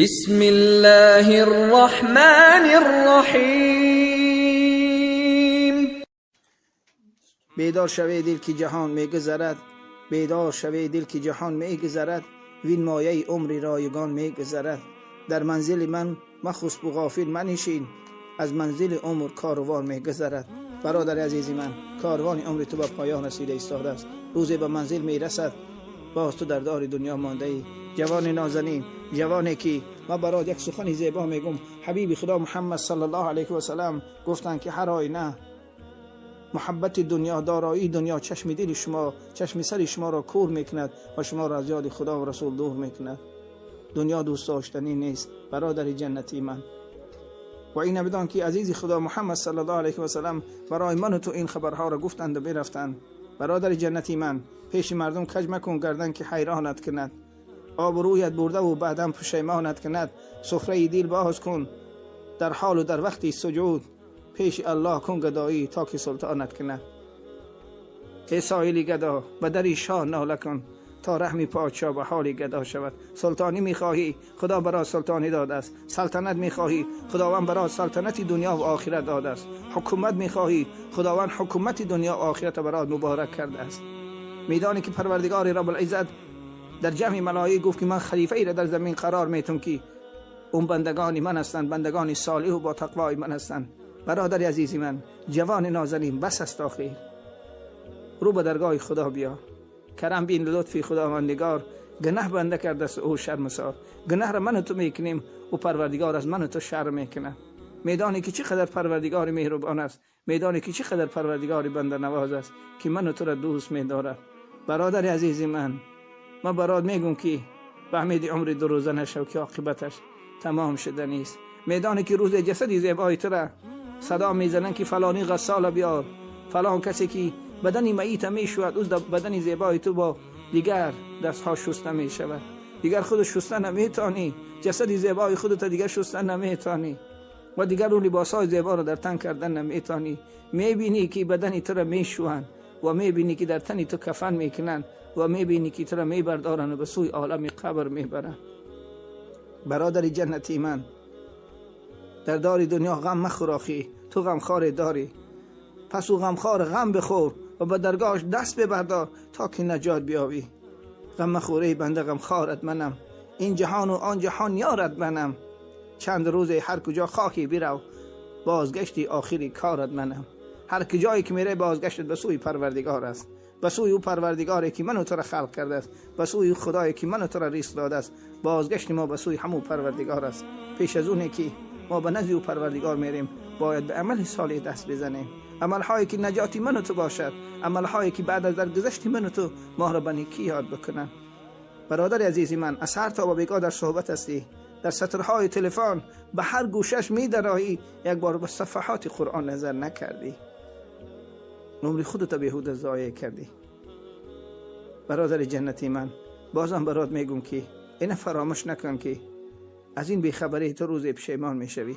بسم الله الرحمن الرحیم. Бедор шаве, дил, ки ҷаҳон мегузарад. Бедор шаве, дил, ки ҷаҳон мегузарад. Вин мояи умри ройгон мегузарад. Дар манзили ман махусбу ғофил манишин, аз манзили умр корвон мегузарад. Бародари азизи ман, корвони умри ту ба поён расида истодааст. Рӯзе ба манзил мерасад, боз ту дар дори дунё мондаӣ. Ҷавони нозанин, ҷавоне ки ман барот як сухани зебо мегум. Ҳабиби худо Муҳаммад саллаллоҳу алайҳи васалам гуфтанд, ки ҳар оина муҳаббати дунё, дороии дунё чашми дили шумо, чашми сари шуморо кур мекунад ва шуморо аз ёди худо ва расул дур мекунад. Дунё дӯст доштанӣ нест, бародари ҷаннатии ман. Ва ина бидон, ки азизи худо Муҳаммад саллаллоҳу алайҳи васалам барои ману ту ин хабарҳоро гуфтанду бирафтанд. Бародари ҷаннатии ман, пеши мардум каҷ макун гардан, ки ҳайронат кунад, обрӯят бурдаву баъдан пушаймонат кунад. Суфраи дил боз кун дар ҳолу дар вақти суҷуд, пеши Аллоҳ кун гадоӣ, то ки султонат кунад. Э соили гадо, ба дари шоҳ нола кун, то раҳми подшоҳ ба ҳоли гадо шавад. Султонӣ мехоҳӣ? Худо барот султонӣ додааст. Салтанат мехоҳӣ? Худованд барот салтанати дунё ва охират додааст. Ҳукумат мехоҳӣ? Худованд ҳукумати дунё ва охирата барот муборак кардааст. Медонӣ, ки Парвардигори Рабулиззат дар ҷамъи малоик гуфт, ки ман халифаеро дар замин қарор метум, ки он бандагони ман ҳастанд, бандагони солиҳу бо тақвои ман ҳастанд. Бародари азизи ман, ҷавони нозанин, бас аст охир. Рӯ ба даргоҳи Худо биё, карам бин лутфи Худовандигор. Гунаҳ банда кардааст, ӯ шармсор. Гунаҳро ману ту мекунем, ӯ Парвардигор аз ману ту шарм мекунад. Медонӣ, ки чӣ қадар Парвардигори меҳрубон аст? Медонӣ, ки чӣ қадар Парвардигори банданавоз аст, ки ману туро дӯст медорад? Бародари азизи ман, ман барот мегӯм, ки ба умеди умри дурӯза нашав, ки оқибаташ тамом шуданист. Медонӣ, ки рӯзе ҷасади зебои тура садо мезананд, ки фалонӣ ғассола биёр, фалон касе ки бадани маита мешӯяд. Ӯ бадани зебои ту бо дигар дастҳо шуста мешавад. Дигар худ шуста наметонӣ. Ҷасади зебои худата дигар шуста наметонӣ ва дигар он либосҳои зеборо дар тан кардан наметонӣ. Мебинӣ, ки бадани туро мешӯянд, ва мебинӣ, ки дар тани ту кафан мекунанд, ва мебинӣ, ки туро мебардоранд ва ба сӯи олами қабр мебаранд. Бародари ҷаннати ман, дар дори дунё ғам махӯр. Охӣ, ту ғамхоре дорӣ, пас ӯ ғамхор ғам бихӯр ва ба даргоҳаш даст бибардор, то ки наҷот биёбӣ. Ғам махӯр, эй банда, ғамхорат манам. Ин ҷаҳону он ҷаҳон ёрат манам. Чанд рӯзе ҳар куҷо хоҳӣ бирав, бозгашти охири корат манам. Ҳар куҷое ки мере, бозгаштат ба сӯи Парвардигор аст, ба сӯи ӯ Парвардигоре, ки ману туро халқ кардааст, ба сӯи Худое, ки ману туро ризқ додааст. Бозгашти мо ба сӯи ҳамун Парвардигор аст. Пеш аз оне ки мо ба назди ӯ Парвардигор мерем, бояд ба амали солеҳ даст бизанем, амалҳое ки наҷоти ману ту бошад, амалҳое ки баъд аз даргузашти ману ту моро ба некӣ ёд бикунанд. Бародари азизи ман, аз саҳар то ба бегоҳ дар суҳбат ҳастӣ, дар сатрҳои телефон ба ҳар гӯшаш медароӣ, як бор ба сафаҳоти Қуръон назар накардӣ. Умри худата беҳуда зоеъ кардӣ. Бародари ҷаннати ман, бозам барот мегум, ки ина фаромӯш накун, ки аз ин бехабарӣ ту рӯзе пушаймон мешавӣ.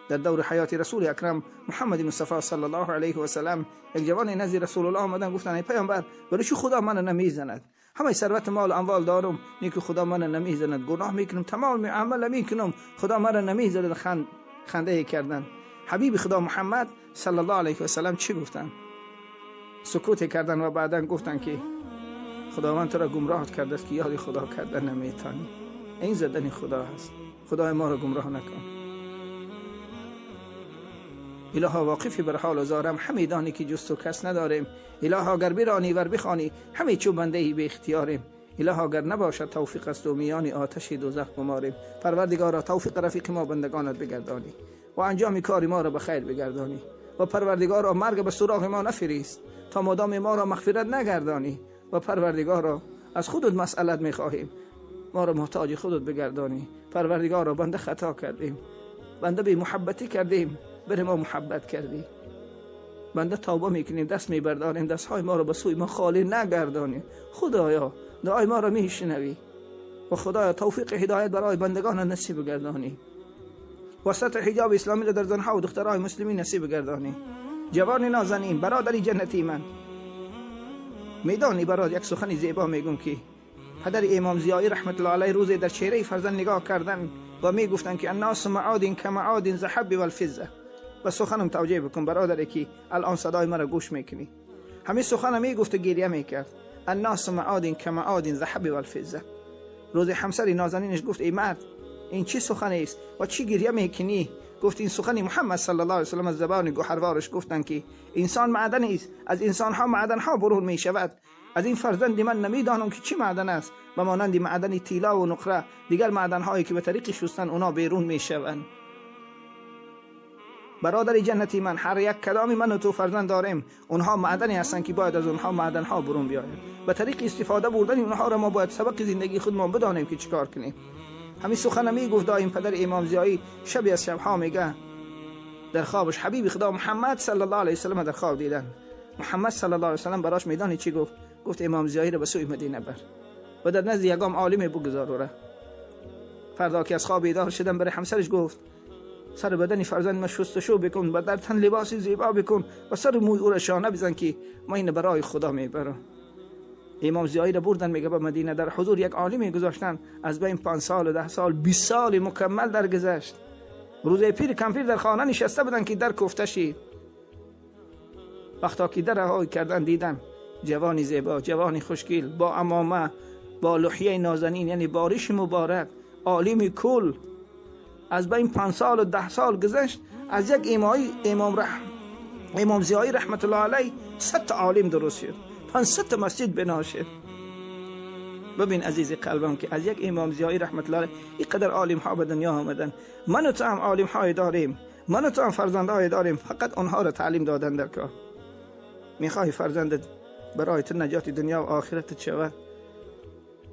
Дар даври ҳаёти расули акрам Муҳаммади Мустафо саллаллоҳу алайҳи васалам як ҷавоне назди Расулуллоҳ омадан, гуфтанд: «Эй паёмбар, барои чӣ Худо мана намезанад? Ҳамаи сарвату молу амвол дорум, неку Худо мана намезанад. Гуноҳ мекунам, тамоми амала мекунам, Худо мана намезанад.» Хандае карданд. Ҳабиби Худо Муҳаммад саллаллоҳу алайҳи васалам чӣ гуфтанд? Сукуте карданд ва баъдан гуфтанд, ки Худованд туро гумроҳ кардааст, ки ёди Худо кардан наметонӣ. Ин задани Худо ҳаст. Худои моро гумроҳ накун. Илоҳо, воқифи бар ҳолу зорам, ҳаме донӣ, ки ҷуз ту кас надорем. Илоҳо, гар биронӣ, вар бихонӣ, ҳаме чу бандаи беихтиёрем. Илоҳо, гар набошад тавфиқ аз ту, миёни оташи дӯзах гуморем. Парвардигоро, тавфиқ рафиқи мо бандагонат бигардонӣ ва анҷоми кори моро ба хайр бигардонӣ. Ва Парвардигоро, марг ба суроғи мо нафирист, то модоми моро мағфират нагардонӣ. Ва Парвардигоро, аз худут масъалат мехоҳем, моро муҳтоҷи худут бигардонӣ. Парвардигоро, банда хато кардем, банда бемуҳаббатӣ кардем, бари мо муҳаббат кардӣ. Банда тавба мекунем, даст мебардорем, дастҳои моро ба сӯи мо холӣ нагардонӣ. Худоё, дуои моро мешунавӣ. Ва Худоё, тавфиқи ҳидоят барои бандагона насиб гардонӣ. و ستر حجاب اسلامی را در زنها و دخترهای مسلمین نصیب گردانی. جوان نازنین، برادر جنتی من، میدانی براد یک سخن زیبا میگم که پدر امام ضیایی رحمت الله علیه روزی در چهره فرزند نگاه کردن و میگفتن که الناس معادن کمعادن الذهب والفضه. و سخنم توجیه بکن برادری که الان صدای مرا گوش میکنی. همین سخن میگفت و گریه میکرد. الناس معادن کمعادن الذهب والفضه. روز همسر نازنینش گفت ای مرد، این چی سخنی است و چی گریه میکنی؟ گفت این سخن محمد صلی الله علیه و سلم از زبان گوهروارش گفتن که انسان معدن است، از انسان ها معدن ها برون می شود. از این فرزند من نمیدانم که چی معدن است، و مانند معدن طلا و نقره دیگر معدن هایی که به طریق شستن اونا بیرون می شوند. برادر جنتی من، هر یک کدام من و تو فرزند داریم، اونها معدنی هستند که باید از اونها معدن ها برون بیاید. به طریق استفاده بردن اونها را ما باید سبق زندگی خود ما بدانیم که چیکار کنیم. همین سخن می گفت دایم پدر امام ضیایی شبی از شبها میگه در خوابش حبیب خدا محمد صلی الله علیه و سلم در خواب دیدن. محمد صلی الله علیه و سلم براش میدانی چی گفت؟ گفت امام ضیایی را به سوی مدینه بر و در نزد یگام عالم بگذار. را فردا که از خواب بیدار شدن برای همسرش گفت سر بدن فرزند ما شستشو بکن و در تن لباس زیبا بکن و سر موی او را شانه بزن که ما این برای خدا میبرم. امام ضیایی را بردن میگه به مدینه، در حضور یک عالمی گذاشتن. از بین 5 سال و 10 سال 20 سال مکمل درگذشت. روز پیر کمپیر در خانه نشسته بودن که در کوفته شید. وقتا که در رها کردن دیدن جوانی زیبا، جوانی خوشگل، با عمامه، با لحیه نازنین، یعنی بارش مبارک، عالم کل. از بین 5 سال و 10 سال گذشت. از یک امام ضیایی رحمت الله علیه 100 عالم درست شد، 500 مسجد بنا شد. ببین عزیز قلبم که از یک امام ضیایی رحمت الله علیه اینقدر عالم ها به دنیا آمدن. من و تو هم عالم های داریم، من و تو هم فرزندهای داریم، فقط آنها را تعلیم دادن در کار. میخواهی فرزندت برای تو نجات دنیا و آخرت شود،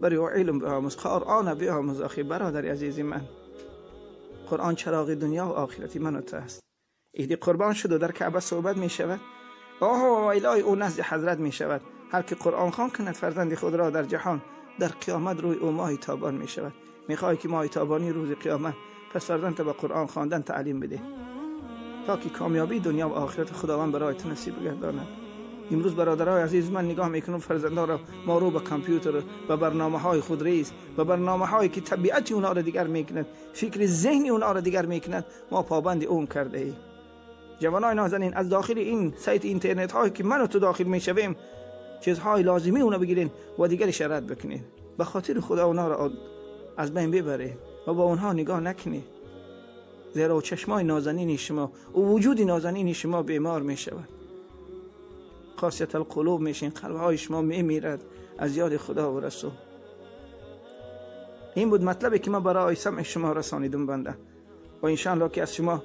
برای او علم بیاموز، قرآن بیاموز. آخی برادر عزیز من، قرآن چراغ دنیا و آخرتی من و تو است. ایدی قربان شد و در کعبه صحبت می شود، آه و ویلای او نزد حضرت می شود. هر که قرآن خوان کند فرزند خود را در جهان، در قیامت روی او ماه تابان می شود. میخوای که ماه تابانی روز قیامت، پس فرزند به قرآن خواندن تعلیم بده تا که کامیابی دنیا و آخرت خداوند برای تو نصیب گرداند. امروز برادرای عزیز من نگاه میکنم فرزندان را ما رو به کامپیوتر و برنامه های خود ریز و برنامه هایی که طبیعت اونها را دیگر میکند، فکر ذهنی اونها را دیگر میکند، ما پابند اون کرده ایم. جوانای نازنین، از داخل این سایت اینترنت هایی که من و تو داخل میشویم چیزهای لازمی اونا بگیرین و دیگرش رد بکنین. به خاطر خدا اونا را از بین ببره و با اونها نگاه نکنید، زیرا چشمای نازنین شما و وجود نازنین شما بیمار میشود. قاسیت القلوب میشین، قلب های شما میمیرد از یاد خدا و رسول. این بود مطلبی که من برای سمع شما رسانیدم بنده، و انشاءالله که از شما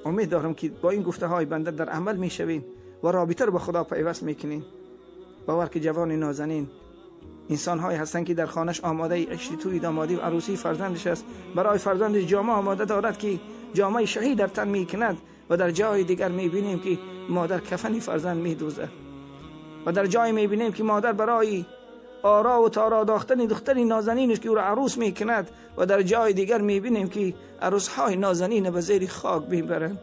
امید دارم که با این گفته های بنده در عمل میشوین و رابطه رو با خدا پیوست میکنین. باور که جوان نازنین، انسان های هستن که در خانش آماده عشق توی دامادی و عروسی فرزندش است، برای فرزندش جامه آماده دارد که جامه شهید در تن میکند، و در جای دیگر میبینیم که مادر کفنی فرزند میدوزد، و در جای میبینیم که مادر برای آرا و تارا داختن دختری نازنینش که او را عروس میکند، و در جای دیگر میبینیم که عروس های نازنین به زیر خاک میبرند.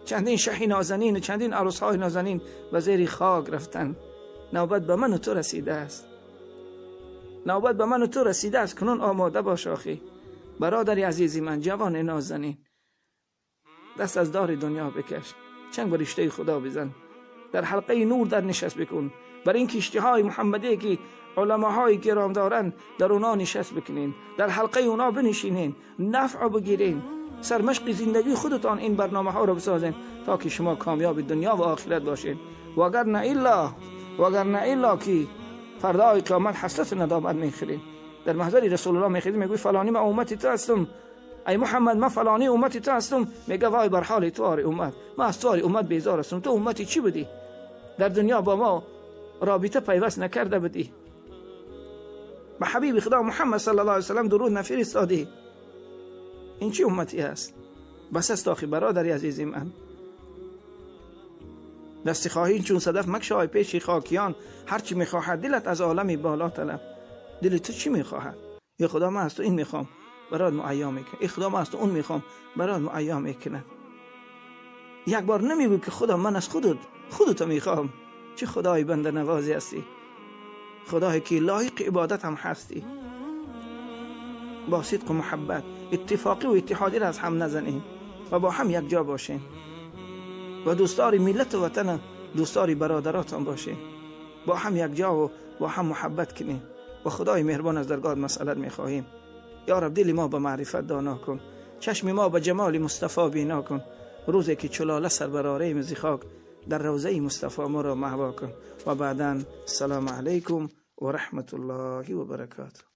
چندین شهی نازنین و چندین عروس های نازنین به زیر خاک رفتن. نوبت به من و تو رسیده است، نوبت به من و تو رسیده است. کنون آماده باش آخی برادر عزیزی من، جوان نازنین، دست از دار دنیا بکش، چنگ به رشته خدا بزن، در حلقه نور در نشست بکن، بر این کشتی های محمدی که علماهای گرام دارن در اونا نشست بکنین، در حلقه اونا بنشینین، نفع بگیرین، سرمشق زندگی خودتان این برنامه ها رو بسازین تا که شما کامیاب دنیا و آخرت باشین. وگر نه الا که فردای قیامت حسرت ندامت میخورین. در محضر رسول الله میخورین، میگوی فلانی من امتی تو هستم، ای محمد من فلانی امتی تو هستم. میگه وای بر حال تو آره امت، من از تو آره امت بیزار هستم. تو امتی چی بودی؟ در دنیا با ما رابطه پیوست نکرده بودی، به حبیب خدا محمد صلی الله علیه و سلم درود نفرستادی. این چی امتی هست؟ بس است آخی برادر عزیزی من. دست خواهی چون صدف مکشای پیش خاکیان، هرچی میخواهد دلت از عالم بالا طلب. دل تو چی میخواهد؟ یا خدا من از تو این میخوام، Барот муайё мекунад. Эй Худо, ман аз ту он мехоҳам, барот муайё мекунад. Як бор намегӯй, ки Худо, ман аз худат худато мехоҳам. Чӣ Худои банданавозӣ ҳастӣ, Худое ки лоиқи ибодат ҳам ҳастӣ. Бо сидқу муҳаббат иттифоқӣ ва иттиҳодиро аз ҳам назанем ва бо ҳам якҷо бошем ва дӯстдори миллату ватана, дӯстдори бародаротон бошем, бо ҳам якҷо ва бо ҳам муҳаббат кунем ва Худои меҳрубон, аз даргоҳат масъалат мехоҳем. Ё Раб, дили мо ба маърифат доно кун, чашми мо ба ҷамоли Мустафо бино кун. Рӯзе ки чу лола сар барорем зи хок, дар равзаи Мустафо моро маҳво кун. Ва баъдан, ассалому алайкум ва раҳматуллоҳи ва баракотуҳ.